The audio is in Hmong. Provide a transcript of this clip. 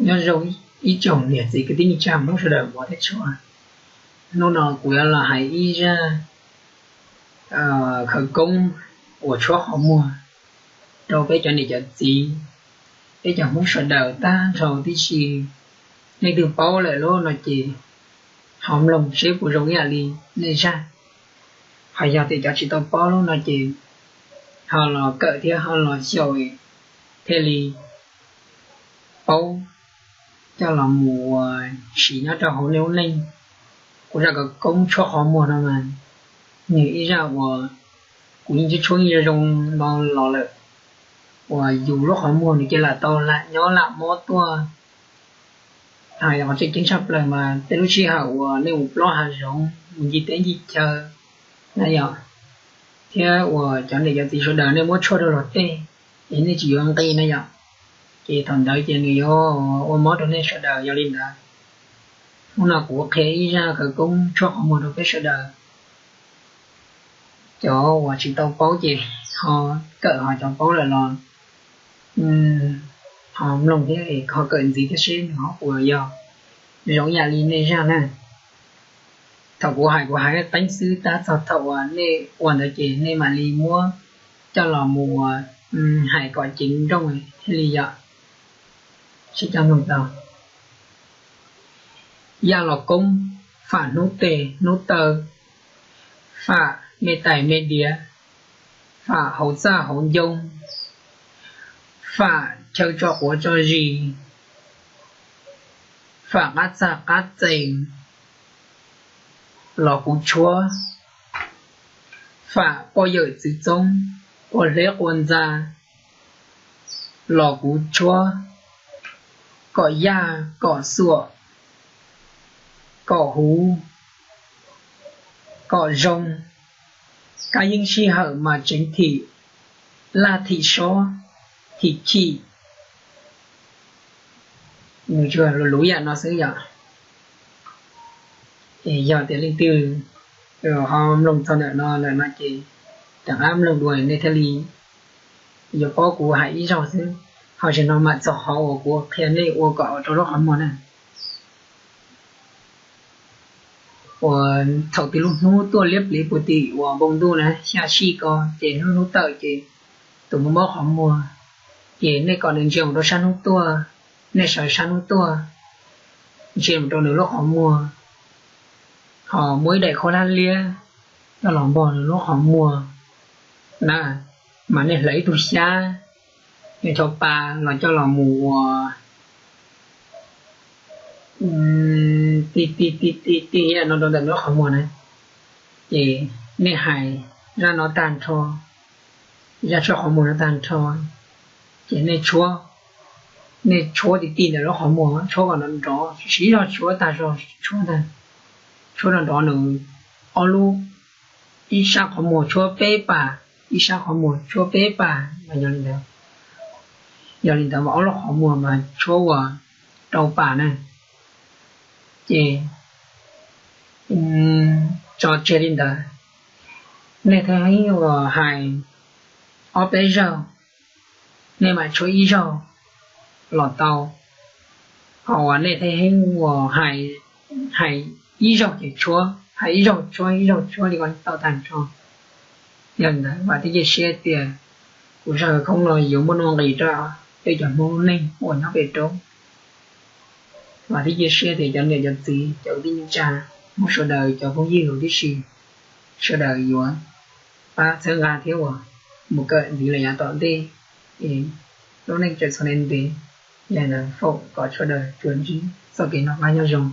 Nyob zoo ib tsoom niam txiv kwv tij neej tsa Hmoob sawv daws uas thiab tshua. Hnub no kuv yuav los hais ib zaj khawv koob uas tshuab qhov muag rau peb cov niam cov txiv, peb cov Hmoob sawv daws tag nrho tib si. Nej twg paub lawm lub no ces ho mloog seb puas zoo ib yam li nej zaj. Ho yog tias cov tsis tau paub lub no ces ho los kawm thiab ho los xyaum thiaj li paub coj los mus ua siv nyob rau hauv nej lub neej. Kuv zaj khawv koob tshuab qhov muag no mas nws ib zaj uas kuv yeej tshuab tshuab zoo zoo no los lawm, uas yus lub qhov muag nws cia lam tau lam nyob lam mob tuaj. Hais qhov tseem ceeb tshaj plaws mas tej lub sij hawm uas nej mus plob hav zoov mus ncig teb ncig chaw na yom, thiab uas cov niam cov txiv sawv daws nej muab tshuaj rau luag tej es nej tsis yuav nqi na yom, ces thaum ntawd ces nws yuav ua mob rau nej sawv daws. Yog li ntawd, hnub no kuv qhia ib zaj khawv koob tshuab qhov muag rau peb sawv daws. Cov uas tsis tau paub ces ho kawm, ho cov paub lawm los ho mloog thiab ho kawm ntxiv thiab seb nws ho puas yog zoo ib yam li nej zaj na. Thaum kuv hais, kuv hais qeeb xwb, tab txog thaum uas nej ua ntawd ces nej mam li muab coj los mus hais kom ceev nrooj thiaj li yom. Sib cog mloog tau. Yaj los koob, fam hnub tes hnub taw, fam me tais me diav, fam hauv txaj hauv ncoo, fam chaw tso quav tso zis, fam qab txag qab txees los kuv tshuab, fam poj yawm txwv txoob, qua hleb qua ntxa los kuv tshuab, kom yaj kom xuam, kom huv, kom zoo, kab yeeb sij hawm mas tseev thim laj thim sob, thim chim. Nws tsuas luv luv yam no xwb yom. Es yog tias leej twg ho mloog txog ntawm no lawm no ces rov qab mloog dua nej thiaj li yuav paub. Kuv hais ib zaug xwb, ho zaum no mam txog qhov uas kuv qhia nej ua kom rau lub qhov muag na. Uas thaum twg lub hnub tuaj liab pliv puag tim uas npoo ntuj na, xya sij ko, ces lub hnub tawm ces tus mob mob qhov muag, ces nej kom nws ntsia mus rau sab hnub tuaj, nej sawv sab hnub tuaj, ntsia mus rau nws lub qhov muag, ho muab ib daim khaub hlab liab coj los npog nws lub qhov muag na, mas nej hlawv ib tug xyab, nej cov pa los coj los mus ua ti ti ti ti ti no rau ntawm lub qhov muag na. Ces nej hais zaj no tag nrho, zaj tshuab qhov muag no tag nrho, ces nej tshuab, nej tshuab ti ti ntawm lub qhov muag, tshuab kom nrov nrov, siv zog tshuab tag zog tshuab ntag, tshuab nrov nrov nws ob lub, ib sab qhov muag tshuab peb pas, ib sab qhov muag tshuab peb pas mas yog li ntawd. Yog li ntawd mas ob lub qhov muag mas tshuab ua rau pas na. Ces tso tseg li ntawd, nej thiaj li ua hais ob peb zaug, nej mam tshuab ib zaug los tau. Ho uas nej thiaj li ua hais ib zaug ces tshuab, hais ib zaug tshuab, ib zaug tshuab li ko tau tag nrho. Yog li ntawd vam thiab cia siab tias kuv zaj khawv koob no yuav muaj nuj nqis rau peb cov Hmoob lub neej uas nyob pem roob. Vam thiab cia siab tias cov niam cov txiv, cov kwv tij neej tsa, Hmoob sawv daws, cov phooj ywg huv tib si, sawv daws yuav pab txhawb nqa thiab uas mus kawm ntxiv lawm yav tom ntej, es lub neej tseem txom ntev, yog li ntawd foom kom sawv daws tsuas ntsib txoj kev noj qab nyob zoo.